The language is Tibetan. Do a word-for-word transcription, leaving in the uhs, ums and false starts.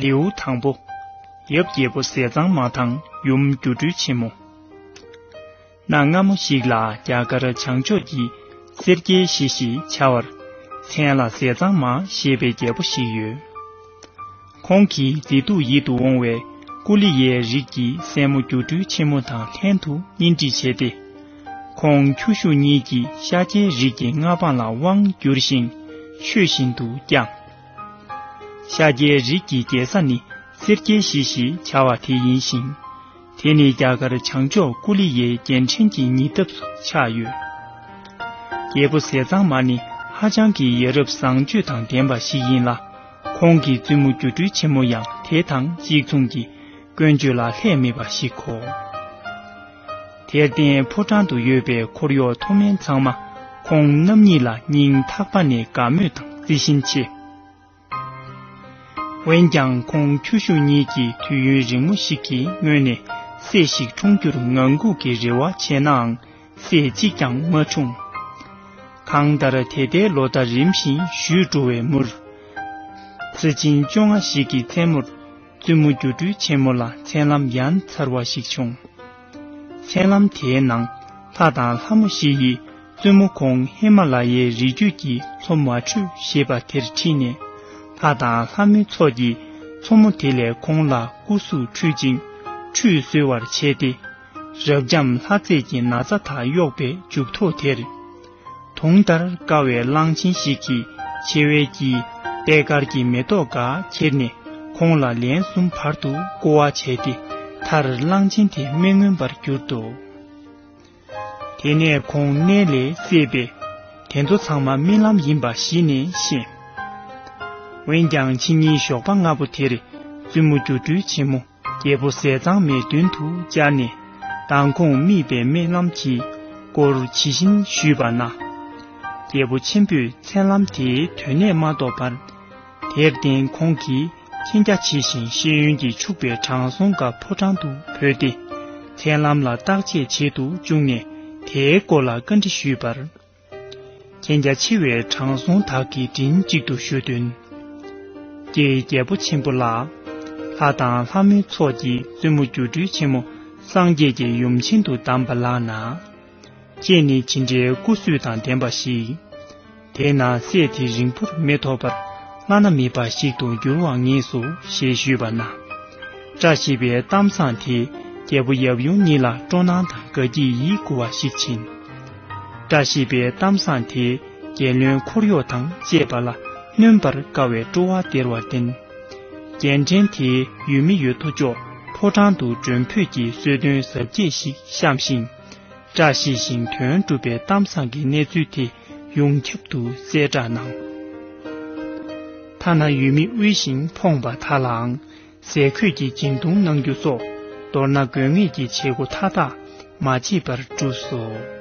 ལེའུ་དང་པོ། ཡབ་རྒྱལ་པོ་ཟས་གཙང་མ་དང་ཡུམ་སྒྱུ་འཕྲུལ་ཆེན་མོ། གནའ་སྔ་མོ་ཞིག་ལ་རྒྱ་གར་བྱང་ཕྱོགས་ཀྱི་སེར་སྐྱའི་གཞི་ཞེས་བྱ་བར། མཚན་ལ་ཟས་གཙང་མ་ཞེས་པའི་རྒྱལ་པོ་ཞིག་ཡོད། ཁོང་གི་མཛེས་སྡུག་ཡིད་དུ་འོང་བའི་ཀུ་ལི་ཡའི་རིགས་ཀྱི་སྲས་མོ་སྒྱུ་འཕྲུལ་ཆེན་མོ་དང་ལྷན་དུ་གཉེན་སྒྲིག་བྱས་ཏེ། ཁོང་ཁྱོ་ཤུག་གཉིས་ཀྱིས་ཤཱཀྱའི་རིགས་ཀྱི་མངའ་འབངས་ལ་དབང་བསྒྱུར་ཞིང་ཆོས་བཞིན་དུ་བསྐྱངས། ཤཱཀྱའི་རིགས་ཀྱི་རྒྱལ་ས་ནི་སེར་སྐྱའི་གཞི་ཞེས་བྱ་བ་དེ་ཡིན་ཞིང་། དེ་ནི་རྒྱ་གར་བྱང་ཕྱོགས་ཀུ་ལི་ཡའི་རྒྱལ་ཕྲན་གྱི་ཉེ་འདབས་སུ་ཆགས་ཡོད། རྒྱལ་པོ་ཟས་གཙང་མ་ནི་ཧ་ཅང་གི་ཡ་རབས་བཟང་སྤྱོད་དང་ལྡན་པ་ཞིག་ཡིན་ལ། ཁོང་གི་བཙུན་མོ་སྒྱུ་འཕྲུལ་ཆེན་མོ་ཡང་དེ་དང་གཅིག་མཚུངས་ཀྱི་དཀོན་སྤྱོད་ལ་ལྷད་མེད་པ་ཞིག་གོ། དེར་བརྟེན་ཕོ་བྲང་དུ་ཡོད་པའི་འཁོར་གཡོག་མཐོ་དམན་ཚང་མ་ཁོང་རྣམ་གཉིས་ལ་སྙིང་ཐག་པ་ནས་དགའ་མོས་དང་བརྩི་བཞིན་མཆིས། འོན་ཀྱང་ཁོང་ཁྱོ་ཤུག་གཉིས་ཀྱིས་དུས་ཡུན་རིང་མོ་ཞིག་གི་སྔོན་ནས་སྲས་ཤིག་འཁྲུངས་རྒྱུར་ངང་སྒུག་གི་རེ་བ་བྱས་ནའང་སྲས་གཅིག་ཀྱང་མ་འཁྲུངས། གང་ལྟར་ད་ལྟའི་ལོ་ཟླ་རིམ་བཞིན་བཞུད་འགྲོ་བའི་མུར། ཚེས་ཆེན་བཅོ་ལྔ་ཞིག་གི་མཚན་མོར་བཙུན་མོ་སྒྱུ་འཕྲུལ་ཆེན་མོ་ལ་མཚན་ལམ་ཡ་མཚར་བ་ཞིག་བྱུང་། མཚན་ལམ་དེའི་ནང་ལྷ་དང་ལྷ་མོ་བཞི་ཡིས་བཙུན་མོ་ཁོང་ཧི་མ་ལ་ཡའི་རི་རྒྱུད་ཀྱི་མཚོ་མ་དྲོས་ཞེས་པ་དེར་ཁྲིད་ནས། ལྷ་དང་ལྷ་མོའི་ཚོགས་ཀྱིས་མཚོ་མོ་དེ་ལས་ཁོང་ལ་སྐུ་གཟུགས་འཁྲུད་ཅིང་ཁྲུས་གསོལ་བར་བྱས་ཏེ། རབ་འབྱམས་ལྷ་རྫས་ཀྱི་ན་ཚ་དག་གཡོགས་པའི་མཇུག་ཐོགས་དེར། དུང་ལྟར་དཀར་བའི་གླང་ཆེན་ཞིག་གིས་མཆེ་བའི་དཀྱིལ་པད་དཀར་གྱི་མེ་ཏོག་འགའ་ཁྱེར་ནས་ཁོང་ལ་ལན་གསུམ་བར་དུ་བསྐོར་བ་བྱས་ཏེ། མཐར་གླང་ཆེན་དེ་མི་མངོན་པར་གྱུར་ཏོ། དེ་ནས་ཁོང་མནལ་ལས་སད་པས། དེ་ཚོ་ཚང་མ་རྨི་ལམ་ཡིན་པ་གཞི་ནས་ཤེས། འོན་ཀྱང་ཕྱི་ཉིན་ཞོགས་པ་སྔ་པོ་དེར་བཙུན་མོ་སྒྱུ་འཕྲུལ་ཆེན་མོ་རྒྱལ་པོ་ཟས་གཙང་མའི་མདུན་དུ་བཅར་ནས། མདང་དགོང་རྨིས་པའི་རྨི་ལམ་གྱི་སྐོར་ཇི་བཞིན་ཞུས་པ་ན། རྒྱལ་པོ་ཆེན་པོས་མཚན་ལམ་དེའི་དོན་གནད་མ་རྟོགས་པར། དེར་བརྟེན་ཁོང་གིས་མཁྱེན་རྒྱ་ཆེ་ཞིང་ཤེས་ཡོན་གྱིས་ཕྱུག་པའི་དྲང་སྲོང་འགའ་ཕོ་བྲང་དུ་བོས་ཏེ། མཚན་ལམ་ལ་བརྟག་དཔྱད་བྱེད་དུ་བཅུག་ནས་དེའི་སྐོར་ལ་བཀའ་འདྲི་ཞུས་པར། མཁྱེན་རྒྱ་ཆེ་བའི་དྲང་སྲོང་དག་གིས་མགྲིན་གཅིག་ཏུ་ཞུ་དོན། ཀྱེ་རྒྱལ་པོ་ཆེན་པོ་ལགས། ལྷ་དང་ལྷ་མོའི་ཚོགས་ཀྱིས་བཙུན་མོ་སྒྱུ་འཕྲུལ་ཆེན་མོ་སངས་རྒྱས་ཀྱི་ཡུམ་ཆེན་དུ་བདམས་པ་ལགས་ན། ཁྱེད་ནི་ཇི་འདྲའི་སྐུ་བསོད་དང་ལྡན་པ་ཞིག། དེས་ན་སྲས་དེ་རིང་པོར་མི་ཐོགས་པར་བླ་ན་མེད་པ་ཞིག་ཏུ་འགྱུར་བར་ངེས་སོ་ཞེས་ཞུས་པ་ན། བཀྲ་ཤིས་པའི་གཏམ་བཟང་དེས་རྒྱལ་པོ་ཡབ་ཡུམ་གཉིས་ལ་སྤྲོ་སྣང་དང་དགའ་སྐྱིད་ཡིད་མགུ་བ་ཞིག་བྱིན། བཀྲ་ཤིས་པའི་གཏམ་བཟང་དེས་རྒྱལ་བློན་འཁོར་གཡོག་དང་བཅས་པ་ལ་གནོན་པར་དཀའ་བའི་སྤྲོ་བ་སྟེར་བར་བརྟེན། རྒྱལ་ཕྲན་དེའི་ཡུལ་མི་ཡོད་དོ་ཅོག་ཕོ་བྲང་དུ་མགྲོན་འབོད་ཀྱི་གསོལ་སྟོན་གཟབ་རྒྱས་ཤིག་བཤམས་ཤིང་། བཀྲ་ཤིས་ཤིང་དོན་འགྲུབ་པའི་གཏམ་བཟང་གི་གནས་ཚུལ་དེ་ཡོངས་ཁྱབ་ཏུ་གསལ་བསྒྲགས་གནང་། ཐ་ན་ཡུལ་མི་དབུལ་ཞིང་ཕོངས་པ་དག་ལའང་ཟས་གོས་ཀྱི་སྦྱིན་གཏོང་གནང་རྒྱུ་སོགས། མདོར་ན་དགོས་ངེས་ཀྱི་བྱེད་སྒོ་མཐའ་དག་མ་བརྗེད་པར་བསྒྲུབས་སོ།